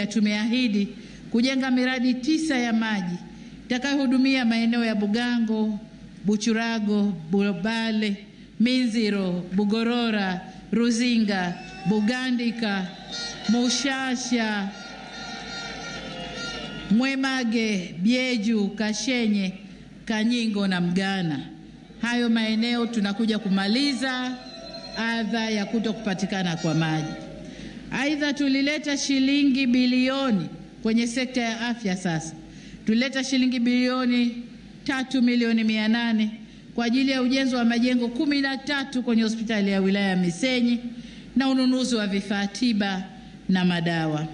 Tumeahidi kujenga miradi 9 ya maji itakayohudumia maeneo ya Bugango, Buchurago, Bubale, Minziro, Bugorora, Ruzinga, Bugandika, Mushasha, Mwemage, Bieju, Kashenye, Kanyingo na Mgana. Hayo maeneo tunakuja kumaliza adha ya kutokupatikana kwa maji. Aidha, tulileta shilingi bilioni kwenye sekta ya afya. Sasa tulileta shilingi bilioni 3,800,000 kwa ajili ya ujenzi wa majengo 13 kwenye hospitali ya wilaya ya Misenyi na ununuzi wa vifaa tiba na madawa.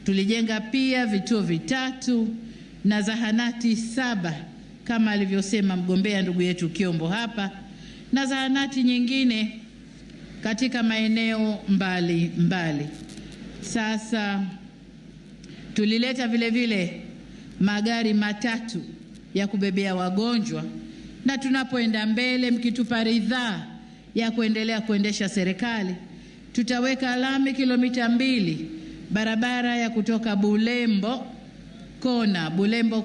Tulijenga pia vituo 3 na zahanati 7 kama alivyosema mgombea ndugu yetu Kiombo hapa, na zahanati nyingine katika maeneo mbali mbali. Sasa tulileta vile vile magari 3 ya kubebea wagonjwa, na tunapoenda mbele, mkitupa ridhaa ya kuendelea kuendesha serikali, tutaweka lami kilomita 2 barabara ya kutoka Bulembo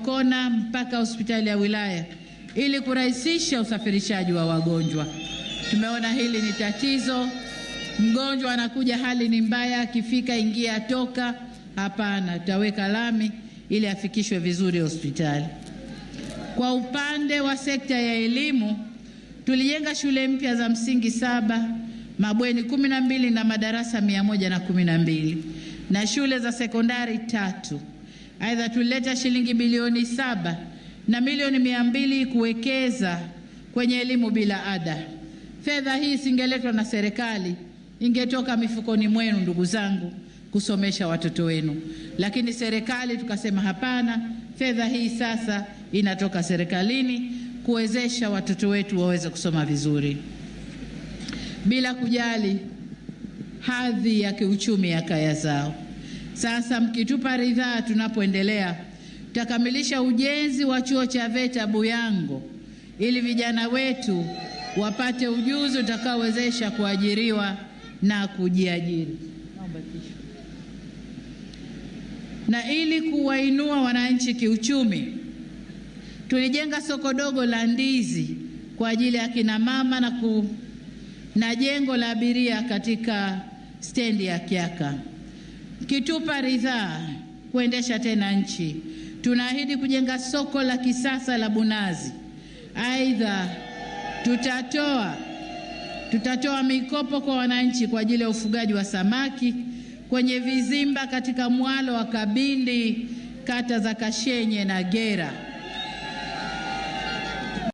Kona mpaka hospitali ya wilaya ili kurahisisha usafirishaji wa wagonjwa. Tumeona hili ni tatizo. Mgonjwa anakuja hali ni mbaya, akifika ingia toka. Hapana, tutaweka lami ili afikishwe vizuri hospitali. Kwa upande wa sekta ya elimu, tulijenga shule mpya za msingi 7, mabweni 12 na madarasa 112 na shule za sekondari 3. Aidha, tulileta shilingi bilioni 7 na milioni 200 kuwekeza kwenye elimu bila ada. Fedha hii isingeletwa na serikali, ingetoka mifukoni mwenu ndugu zangu kusomesha watoto wenu. Lakini serikali tukasema hapana, fedha hii sasa inatoka serikalini kuwezesha watoto wetu waweze kusoma vizuri bila kujali hadhi ya kiuchumi ya kaya zao. Sasa mkitupa ridhaa, tunapoendelea tutakamilisha ujenzi wa chuo cha VETA Buyango ili vijana wetu wapate ujuzi utakaowezesha kuajiriwa na kujiajiri. Na ili kuwainua wananchi kiuchumi, tulijenga soko dogo la ndizi kwa ajili ya kina mama na jengo la abiria katika stendi ya Kyaka. Kitupa ridhaa kuendesha tena nchi, tunaahidi kujenga soko la kisasa la Bunazi. Aidha, tutatoa mikopo kwa wananchi kwa ajili ya ufugaji wa samaki kwenye vizimba katika mwalo wa Kabindi, kata za Kashenye na Gera.